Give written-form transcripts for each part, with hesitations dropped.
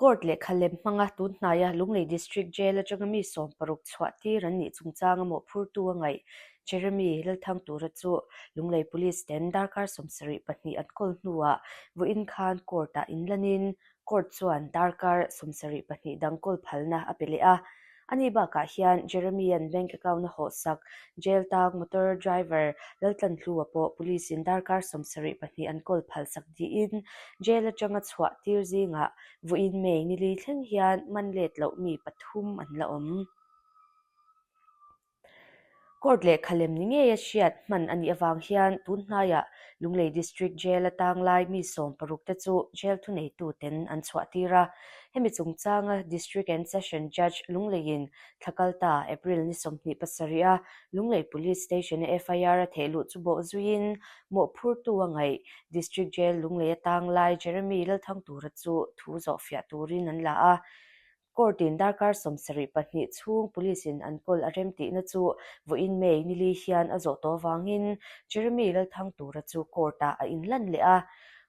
Court lehkha lem hmanga tun hnaia Lunglei District Jail atanga mi 16 chhuah tir an nih chungchanga mawhphurtu a ngaih Jeremy Lalthangtura chu Lunglei Police ten darkar 72 an kawl hnuah vawiin khan court-ah inlanin Court chuan darkar 72 dang kawl phalna a pe leh a. Ani bakah hian Jeremy-a'n bank account a hawhsak jail tang motor driver Laltlanhlua pawh police-in darkar 72 an kawl phalsak diin jail atanga chhuah tir zingah vawiin May nili thleng hian man let loh mi pathum an la awm. Court lehkha lem ni ngeia hriat hman a nih avang hian tun hnaiah Lunglei District Jail atang lai mi 16 te chu jail thuneituten an chhuah tir a. Hemi chungchanga District and Session Judge Lungleiin thla kalta April ni 27 a Lunglei Police Station-a FIR a thehluh chu bawh zuiin mawhphurtu a ngaih District Jail Lunglei atang lai Jeremy Lalthangtura chu thu zawhfiah turin an la a. Court-in darkar 72 chhung police-in an kawl a rem tihna chu vawiin May nili hian a zawh tawh avangin Jeremy Lalthangtura chu court-ah a inlan leh a.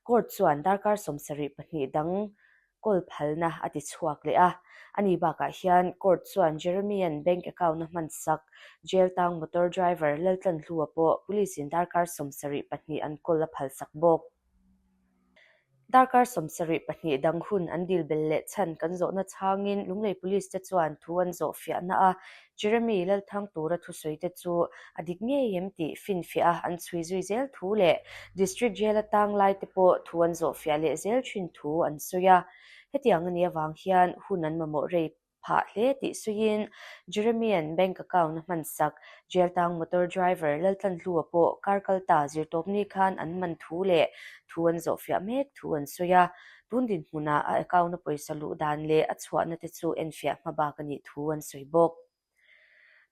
Court chuan darkar 72 dang kawl phalna a ti chhuak leh a. Ani bakah hian court chuan Jeremy-a'n bank account a hmansak jail tang motor driver Laltlanhlua pawh police-in darkar 72 an kawl a phalsak bawk. Darkar 72 dang hun an dil bel leh chhan kan zawhna chhangin Lunglei Police te chuan thu an zawh fiahna a, Jeremy Lalthangtura thusawi te chu a dik ngei em tih finfiah a an chhui zui zel thu leh District Jail atang lai te pawh thu an zawh fiah leh zel thin thu an sawi a. Hetiang a nih avang hian hun an mamawh rei phah hle tih suiin Jeremy-a'n bank account a hmansak jail tang motor driver Laltlanhlua pawh kar kalta zirtawpni khan an man thu leh thu an zawhfiah mek thu an sawi a. Tun dinhmunah a account a pawisa luh dan leh a chhuahna te chu enfiah hmabak a nih thu an sawi bawk.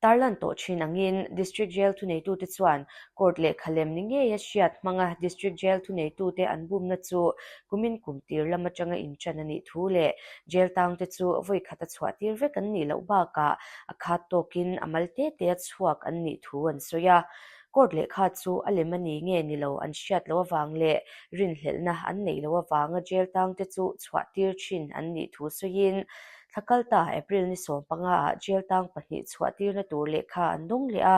Tarlan tawh thin angin District Jail thuneitute chuan court lehkha lem ni ngeia hriat hmanga District Jail thuneitute an bumna chu kumin kum tir lam atanga inṭan a nih thu leh jail tangte chu vawi khat a chhuah tir vek an nih loh bakah a khat tawkin a mal te te a chhuak an nih thu an sawi a. Court lehkha chu a lem a ni nge ni lo an hriat loh avang leh rinhlelhna an neih loh avanga jail tangte chu chhuah tir thin an nih thu sawiin Thla kalta April ni 15 ah jail tang pahnih chhuah tirna tur lehkha an dawng leh a,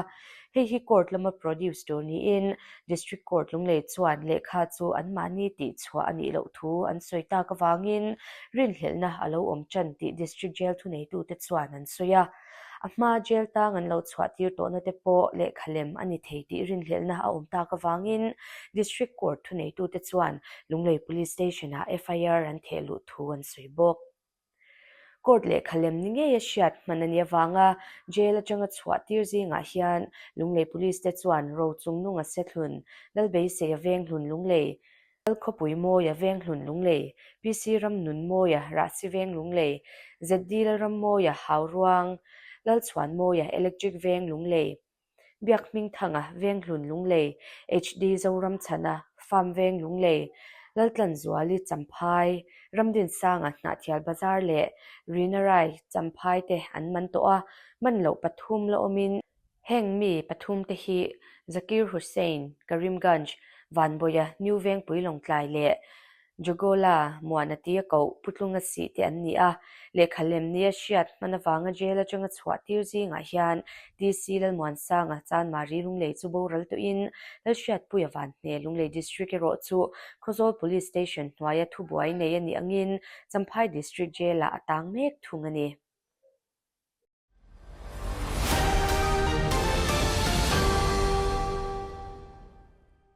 hei hi court lama produce tur niin District Court Lunglei chuan lehkha chu anmahni tih chhuah a nih loh thu an sawi tak avangin rinhlelhna a lo awm tan tih District Jail thuneitute chuan an sawi a. A hma jail tang an lo chhuah tir tawhna te pawh lehkha lem a ni thei tih rinhlelhna a awm tak avangin District Court thuneitute chuan Lunglei Police Station-ah FIR an thehluh thu an sawi bawk. Court lehkha lem ni ngeia hriat hman a nih avanga jail atanga chhuah tir zingah hian Lunglei Police te chuan Rochungnunga Sethlun, Lalbeiseia Venghlun Lunglei, Lalkhawpui Mawia Venghlun Lunglei, PC Ramnunmawia Rahsi Veng Lunglei, ZD Lalrammawia Hauruang, Lalchhuanmawia Electric Veng Lunglei, Biakhmingthanga, Venghlun Lunglei, HD Zoramchhana, Farm Veng Lunglei, Laltlanzuali Champhai, Ramdinsanga Hnahthial Bazar leh Rina Rai Champhai te an man tawh a, man loh pathum la awmin, heng mi pathum te hi Zakir Hussain, Karimganj, Vanbawia, New Vengpui Lawngtlai leh Jogola, Muana tia koh Putlunga sih te an ni a, lehkha lem nia hriat hman avanga jail atanga chhuah tir zingah hian DC Lalmuansanga Chanmari Lunglei chu boral tawhin Lalhriatpuia Vanhne Lunglei District erawh chu Khawzawl Police Station hnuaia thubuai nei a nih angin Champhai District Jail-ah a tang mek thung a ni.